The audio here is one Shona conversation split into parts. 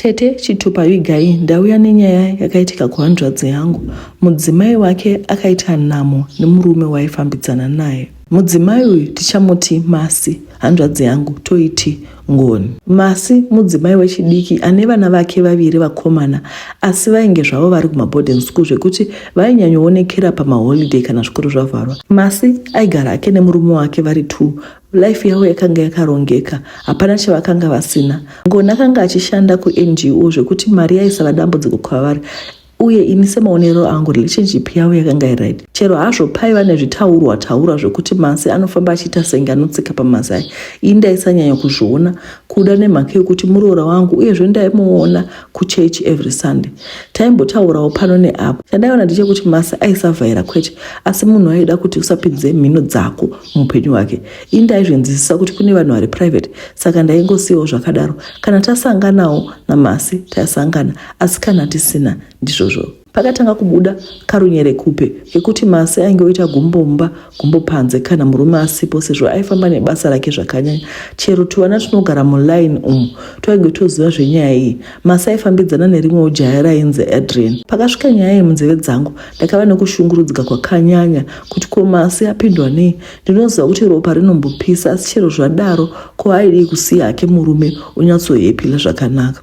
Tete Chitupa vigai ndauya nenyaya yakaitika kuhanzvadzi yangu. Mudzimai wake akaita nhamo nemurume waaifambidzana naye. Mudzimai uyu tichamuti Masi, hanzvadzi yangu toiti Ngoni. Masi mudzimai wechidiki ane vana vake vaviri vakomana asi vainge zvavo vari kumaboarding school zvekuti vainyanyoonekera pamaholiday kana zvikoro zvavharwa. Masi aigara hake nemurume wake vari two Life yavo yakanga yakarongeka, hapana chavakanga vasina. Ngoni akanga achishanda kuNGO zvekuti mari yaisava dambudziko kwavari uye ini semaonero angu relationship yavo yakanga iright chero hazvo paiva nezvitaurwa taurwa zvekuti masi anofamba achiita senge anotsika pamazai ini ndaisanyanya kuzviona kuda nemhaka yekuti muroora wangu uyezve ndaimuona kuchurch every Sunday. Taimbotaurawo pano neapo. Chandaiona ndechekuti Masi aisavhaira kwete, asi munhu aida kuti usapinze mhino dzako muupenyu hwake. Ini ndaizvinzwisisa kuti kune vanhu vari private, saka ndaingosiyawo zvakadaro. Kana tasanganawo naMasi tasangana, asi kana tisina ndizvozvo. Pakatanga kubuda karunyerekupe kekuti Masi ainge oita gumbo mumba gumbo panze kana murume asipo sezvo aifamba nebasa rake zvakanyanya. Chero tuvana tunogara muline umu twainge toziva zvenyaya iyi. Masi aifambidzana nerimwewo jaya rainzi Adrian. Pakasvika nyaya iyi munzeve dzangu ndakava nekushungurudzika kwakanyanya kuti ko Masi apindwa nei? Ndinoziva kuti ropa rinombopisa asi chero zvadaro ko aidii kusiya hake murume onyatsohepila zvakanaka.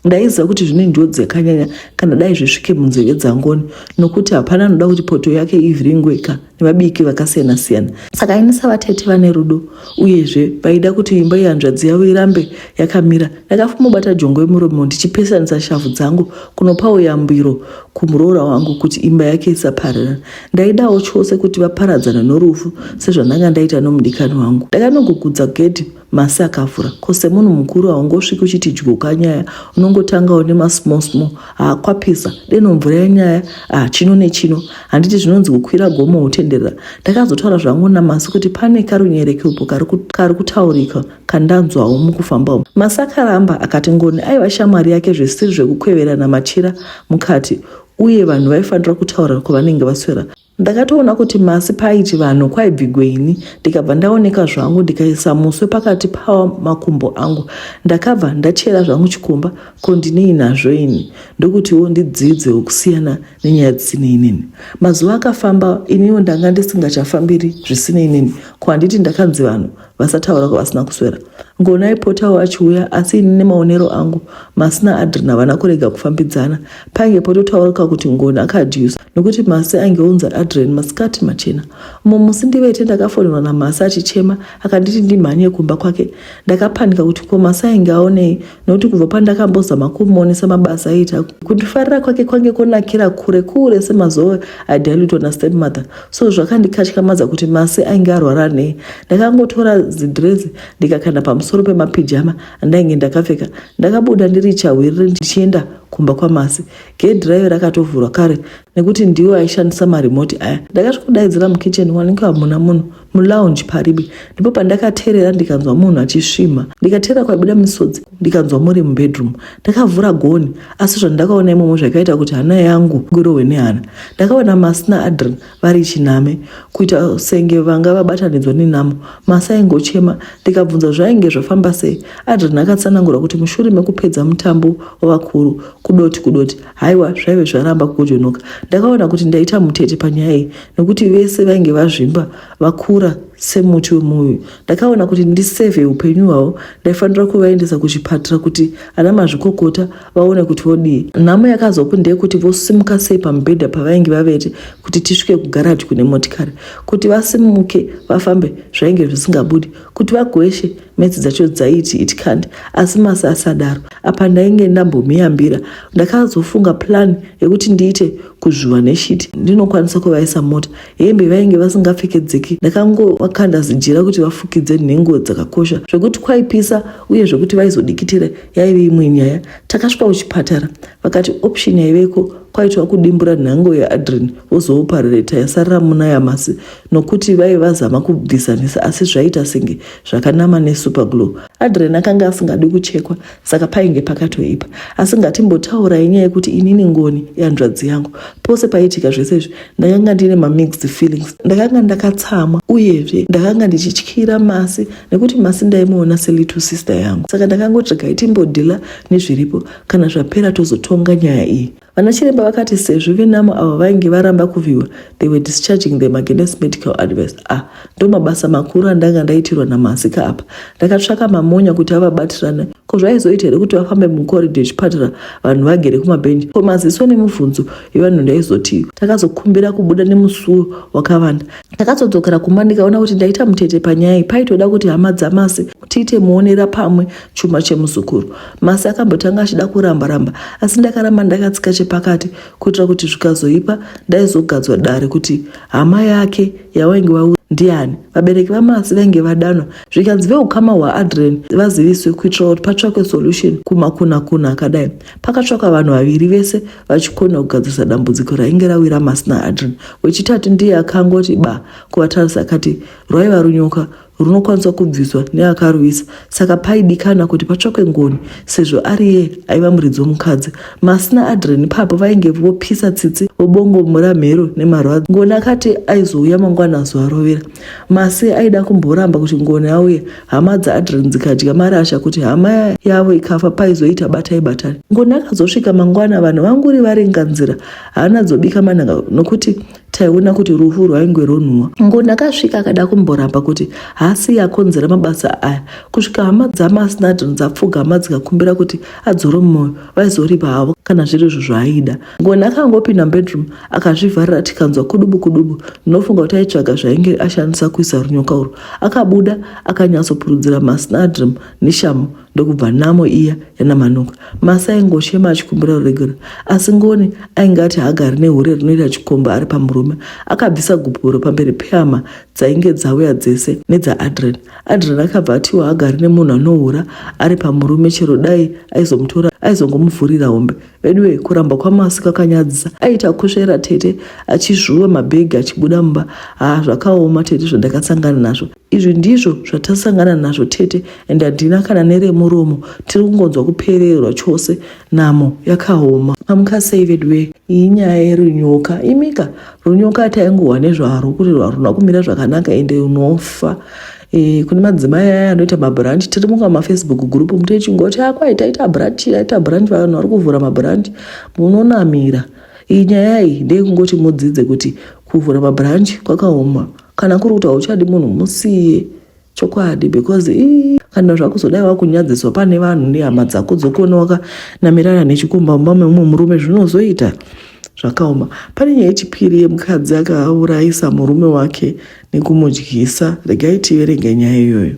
Ndaiziva kuti zvine njodzi yakanyanya kana dai zvisvike munzeve dzaNgoni nokuti hapana anoda kuti poto yake ivhiringweka nevabiki vakasiyana-siyana. Saka ini savatete vane rudo uyezve vaida kuti imba yehanzvadzi yavo irambe yakamira, ndakafumobata jongwe muromo ndichipesanisa shavhu dzangu kunopawo yambiro kumuroora wangu kuti imba yake isaparara. Ndaidawo chose kuti vaparadzane norufu sezvandanga ndaita nomudikani wangu. Ndakanogugudza gedhi Masi akavhura. Ko semunhu mukuru haungosviki uchiti dyoka nyaya unongotangawo nemasmall small. Haa kwapisa deno mvura yenyaya ah chino nechino. Handiti zvinonzi kukwira gomo hutenderera. Ndakazotaura zvangu naMasi kuti pane karunyerekeupo kari kutaurika kandanzwawo mukufamba umu. Masi akaramba akati Ngoni aiva shamwari yake zvisiri zvekukweverana machira mukati uye vanhu vaifanira kutaura kwavanenge vaswera. Ndakatoona kuti Masi paaiti vanhu kwaibvigwe ini ndikabva ndaoneka zvangu ndikaisa muswe pakati pamakumbo angu. Ndakabva ndachera zvangu chikomba ko ndinei nazvo ini ndokutiwo ndidzidzewo kusiyana nenyaya dzisinei neni. Mazuva akafamba iniwo ndanga ndisingachafambiri zvisinei neni ko handiti ndakanzi vanhu vasataura kwavasina kuswera. Ngoni aipotawo achiuya asi ini nemaonero angu Masi naAdrian havana kurega kufambidzana. Painge pototaurika kuti Ngoni akadyusa nokuti Masi ainge ounza Adrian masikati machena. Umwe musi ndivete ndakafonerwa naMasi achichema akanditi ndimhanye kumba kwake. Ndakapanika kuti ko Masi ainge aonei nokuti kubva pandakambozama kumuonesa mabasa aiita kundifarira kwake kwange konakira kure kure semazowe aidilutwa nastepmother so zvakandikatyamadza kuti Masi ainge arwara nei. Ndakangotora zidhirezi ndikakanda pamusoro pemapijama andainge ndakapfeka. Ndakabuda ndiri chahwiriri ndichienda kumba kwaMasi. Gedhi raive rakatovhurwa kare nekuti ndiwo aishandisa maremote aya. Ndakasvikodaidzira mukitchen wanike hamuna munhu, mulounge paribi. Ndipo pandakateerera ndikanzwa munhu achisvimha. Ndikateerera kwaibuda misodzi ndikanzwa muri mubedroom. Ndakavhura gonhi asi zvandakaona imomo zvakaita kuti hana yangu irohwe nehana. Ndakaona Masi naAdrian vari chiname kuita senge vanga vabatanidzwa nenhamo. Masi aingochema ndikabvunza zvainge zvafamba sei. Adrian akatsanangura kuti mushure mekupedza mutambo wavakuru kudoti kudoti haiwa zvaive zvaramba kugojonoka. Ndakaona kuti ndaita mutete panyaya iyi nekuti vese vainge vazvimba vakura semuti wemuuyu. Ndakaona kuti ndisevhe upenyu hwavo ndaifanira kuvaendesa kuchipatara kuti ana mazvikokota vaone kuti vodii. Nhamo yakazopo ndeyekuti vosimuka sei pamubhedha pavainge vavete kuti tisvike kugaraji kune motikari. Kuti vasimuke vafambe zvainge zvisingabudi. Kuti vagweshe metsi dzacho dzaiti it can't asi masi asadaro. Apa ndainge ndambomiyambira. Ndakazofunga plan yekuti ndiite kuzvuva neshiti ndinokwanisa kuvaisa mota. Hembe vainge vasingapfekedzeki ndakangovakanda zijira kuti vafukidze nhengo dzakakosha zvekuti kwaipisa uye zvekuti vaizodikitira yaive imwe nyaya. Takasvika kuchipatara vakati option yaiveko. Kwaitwa kudimbura nhango yaAdrian vozooparereta yasarira muna yaMasi nokuti vaivazama kubvisanisa asi zvaita senge zvakanama nesuperglue. Adrian akanga asingadi kuchekwa saka painge pakatoipa. Asi ngatimbotaurai nyaya yekuti inini Ngoni ihanzvadzi yangu. Pose paiitika zvese izvi ndakanga ndine mamixed feelings. Ndakanga ndakatsamwa uyezve ndakanga ndichityira Masi nekuti Masi ndaimuona selittle sister yangu. Saka ndakangoti regai timbodhila nezviripo kana zvapera tozotonga nyaya iyi. Vanachiremba vakati sezvo venamo ava vainge varamba kuvhiwa, they were discharging them against medical advice. Ah, ndomabasa makuru andanga ndaitirwa naMasi ka apa. Ndakatsvaka mamonya kuti avabatirane. Ko zvaizoita here kuti vafambe mukoridho yechipatara vanhu vagere kumabhenji? Ko maziso nemibvunzo yevanhu ndaizotii? Takazokumbira kubuda nemusuwo wakavanda. Ndakazodzokera kumba ndikaona kuti ndaita mutete panyaya iyi. Paitoda kuti hama dzaMasi tiite muonera pamwe chuma chemuzukuru. Masi akambotanga achida kuramba ramba asi ndakaramba ndakatsika chepakati kuitira kuti zvikazoipa ndaizogadzwa dare kuti hama yake yawainge waura ndiani. Vabereki vaMasi vainge vadanwa zvikanzi veukama hwaAdrian vaziviswe kuitira kuti patsvakwe solution kumakunakuna akadai. Pakatsvakwa vanhu vaviri vese vachikona kugadzirisa dambudziko rainge rawira Masi naAdrian. Wechitatu ndiye akangoti ba kuvatarisa akati rwaiva runyoka runokwanisa kubviswa neakaruisa saka paidikana kuti patsvakwe ngoni sezvo ariye aiva muridzi womukadzi. Masi naAdrian ipapo vainge vopisa tsitsi vobongomora mhero nemarwadzo. Ngoni akati aizouya mangwana azoarovera. Masi aida kumboramba kuti Ngoni auye, hama dzaAdrian dzikadya marasha kuti hama yavo ikafa paizoita batai batani. Ngoni akazosvika mangwana vanhu vanguri varinga nzira hana dzobika manhanga nokuti taiona kuti rufu rwainge rwonhuwa. Ngoni akasvika akada kumboramba kuti haasiye akonzera mabasa aya kusvika hama dzaMasi naAdrian dzapfugama dzikakumbira kuti adzore mwoyo vaizoripa havo kana zvirizvo zvaaida. Ngoni akangopinda mubedroom akazvivharira tikanzwa kudubu kudubu ndinofunga kuti aitsvaga zvainge ashandisa kuisa runyoka urwu. Akabuda akanyatsopurudzira Masi naAdrian neshamhu ndokubva namo iya yanamanuka. Masi aingochema achikumbira ruregero asi Ngoni ainge ati haagari nehure rinoita chikomba ari pamurume. Akabvisa gupuro pamberi pehama dzainge dzauya dzese nedzaAdrian. Adrian akabva atiwo haagari nemunhu anohura ari pamurume chero dai aizomutora aizongomuvhurira hombe. Veduwe kuramba kwaMasi kwakanyadzisa. Aita kusvera tete achizvuva mabhegi achibuda mumba. Haa zvakaoma tete zvandakasangana nazvo. Izvi ndizvo zvatasangana nazvo tete and handina kana neremuromo tiri kungonzwa kupererwa chose namo yakaoma. Mamuka sei veduwee iyi inyaya yerunyoka imika runyoka taingohwa nezvarwo kuti rwaruna kumira zvakanaka ende unofa e, kune madzimai aya anoita mabranch tiri muka mafacebook group mutoichingoti akwai taita branch taita branch vanhu vari kuvhura mabranch munonamira iyi nyaya iyi ndeyekungoti mudzidze kuti kuvhura mabranch kwakaoma kana kuri kuti hauchadi munhu musiye chokwadi because ii kana zvakuzodai wakunyadziswa pane vanhu nehama dzako dzokuona wakanamirana nechikomba mumba memumwe murume zvinozoita zvakaoma pane nyaya yechipiri yemukadzi akaurayisa murume wake nekumudyisa regai tiverenge nyaya iyoyo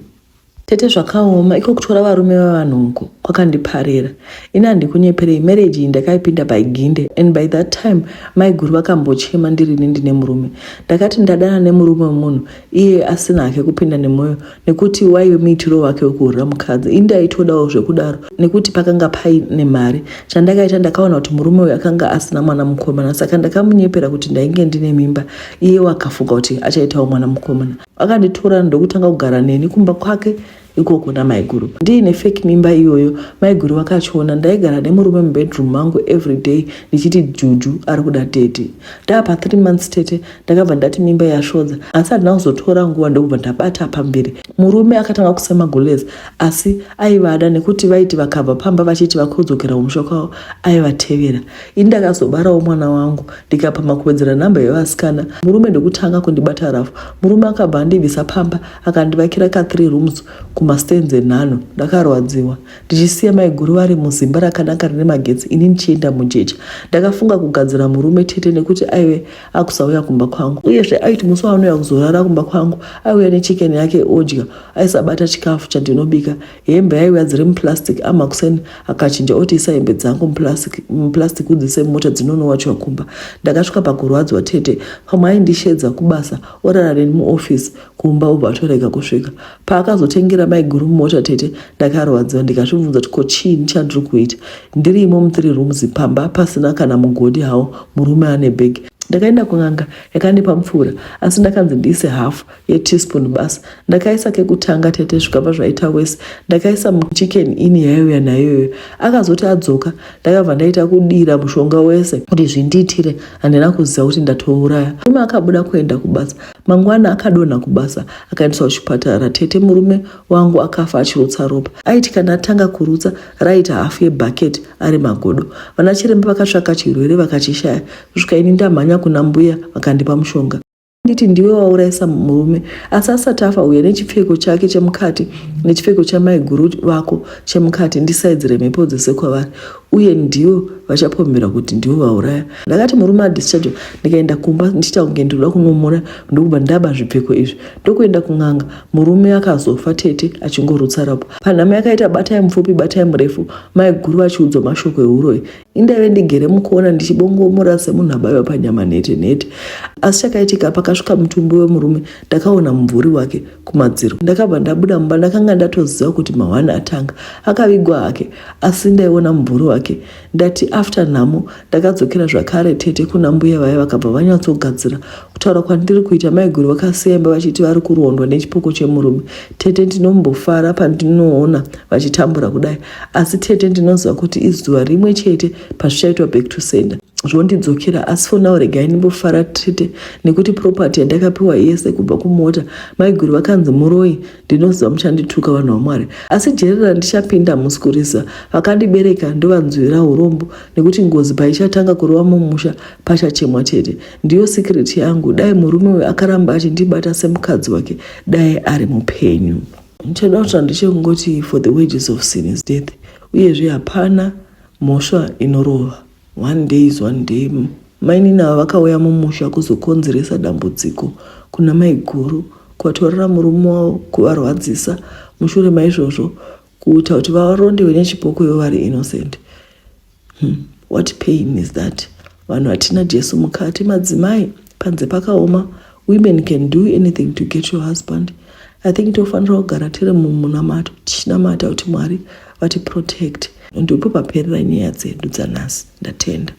Tete zvakaoma iko kutora varume vevanhu uko kwakandiparira. Ini handikunyeperei marriage iyi ndakaipinda by ginde and by that time maiguru vakambochema ndirini ndine murume. Ndakati ndadana nemurume wemunhu iye asina hake kupinda nemoyo nekuti waive muitiro wake wekuhurira mukadzi. Ini ndaitodawo zvekudaro nekuti pakanga paine mari. Chandakaita ndakaona kuti murume uyu akanga asina mwana mukomana saka ndakamunyepera kuti ndainge ndine mimba iyewo akafunga kuti achaitawo mwana mukomana. Akanditora ndokutanga kugara neni kumba kwake ikoko namaiguru ndiine fake mimba iyoyo maiguru vakachiona ndaigara nemurume mubedroom mangu everyday ndichiti juju ari kuda tete ndava pa3 months tete ndakabva ndati mimba yasvodza asi handina kuzotora nguva ndokubva ndabata pamberi murume akatanga kusema gules asi aivada nekuti vaiti vakabva pamba vachiti vakudzokera kumusha kwavo aivatevera Ini ndakazobarawo mwana wangu ndikapama kuwedzera nhamba yevasikana murume ndokutanga kundibata rafu. Murume akabva andibvisa pamba akandivakira ka 3 rooms kumastands enhano. Ndakarwadziwa ndichisiya maiguru vari muzimba rakanaka rine magetsi ini ndichienda mujecha. Ndakafunga kugadzira murume tete nekuti aive akusauya kumba kwangu. Uyezve aiti musi waanouya kuzorara kumba kwangu aiuya nechicken yake odya aisabata chikafu chandinobika. Hembe yaiuya dziri muplastic amakuseni akachinja oti isa hembe dzangu muplastic, muplastic udzise mumota dzinonowachwa kumba. Ndakasvika pakurwadzwa tete pamwe aindishedza kubasa orara neni muoffice kumba obva atorega kusvika. Paakazotengera maiguru mumota tete, ndakarwadziwa ndikazvibvunza kuti ko chiini chandiri kuita ndirimo mu3 rooms pamba pasina kana mugodhi hawo, murume ane bhegi. Ndakaenda kun'anga yakandipa mupfuura, asi ndakanzi ndiise hafu yeteaspoon basi. Ndakaisa kekutanga tete, zvikabva zvaita wese. Ndakaisa muChicken Inn yaiuya naiyoyo. Akazoti adzoka, ndakabva ndaita kudira mushonga wese kuti zvindiitire. Handina kuziva kuti ndatouraya murume. Akabuda kuenda kubasa mangwana, akadonha kubasa, akaendeswa kuchipatara. Tete, murume wangu akafa achirutsa ropa. Aiti kana atanga kurutsa, raita hafu yebhaketi ari magodo. Vana chiremba vakatsvaka chirwere vakachishaya, kusvika ini ndamhanya kuna mbuya vakandipa mushonga. Nditi ndiwe waurayisa murume, asi asati afa uya nechipfeko chake chemukati nechipfeko chamaiguru vako chemukati, ndisaidzire mhepo dzese kwavari, uye ndivo vachapomera kuti ndivo vauraya. Ndakati murume adischargewa, ndikaenda kumba ndichiita kunge ndinoda kunomora, ndokubva ndaba zvipfeko izvi, ndokuenda kun'anga. Murume akazofa tete, achingorutsa ropa. Panhamo yakaita batai mupfupi batai murefu, maiguru vachiudzwa mashoko euroyi. Indaive ndigere mukona ndichibongomora semunhu abayiwa panyama nhete nhete. Asi chakaitika, pakasvika mutumbi wemurume, ndakaona mumvuri wake kumadziro. Ndakabva ndabuda mumba. Ndakanga ndatoziva kuti mahwani atanga. Akavigwa hake, asi ndaiona mumvuri wake. Ndati after nhamo, ndakadzokera zvakare tete kuna mbuya vaya, vakabva vanyatsogadzira. Kutaura kwandiri kuita, maiguru vakasiya imba vachiti vari kurondwa nechipoko chemurume. Tete, ndinombofara pandinoona vachitambura kudai, asi tete, ndinoziva kuti izuva rimwe chete pazvichaitwa back to sender, zvondidzokera. Asi for now regai ndimbofara tete, nekuti property yandakapiwa yese kubva kumota, maiguru vakanzi muroi. Ndinoziva muchandituka, vanhu vaMwari, asi jeri randichapinda musi kuriziva. Vakandibereka ndovanzwira urombo, nekuti ngozi paichatanga kurova mumusha, pachachemwa chete. Ndiyo secret yangu. Dai murume uyu akaramba achindibata semukadzi wake, dai ari mupenyu. Ndichada kuti ndechekungoti, for the wages of sin is death, uyezve hapana mhosva inorova. One day is one day. Mainini ava vakauya mumusha kuzokonzeresa dambudziko kuna maiguru, kuvatorera murume wavo, kuvarwadzisa. Mushure maizvozvo, kuita kuti varondewe nechipoko ivo vari innocent. What pain is that? Vanhu hatina Jesu mukati. Madzimai, panze pakaoma. Women can do anything to get your husband. I think tofanira kugara tiri mumunamato, tichinamata kuti Mwari vatiprotect. Ndipo paperera nyaya dzedu dzanhasi. Ndatenda.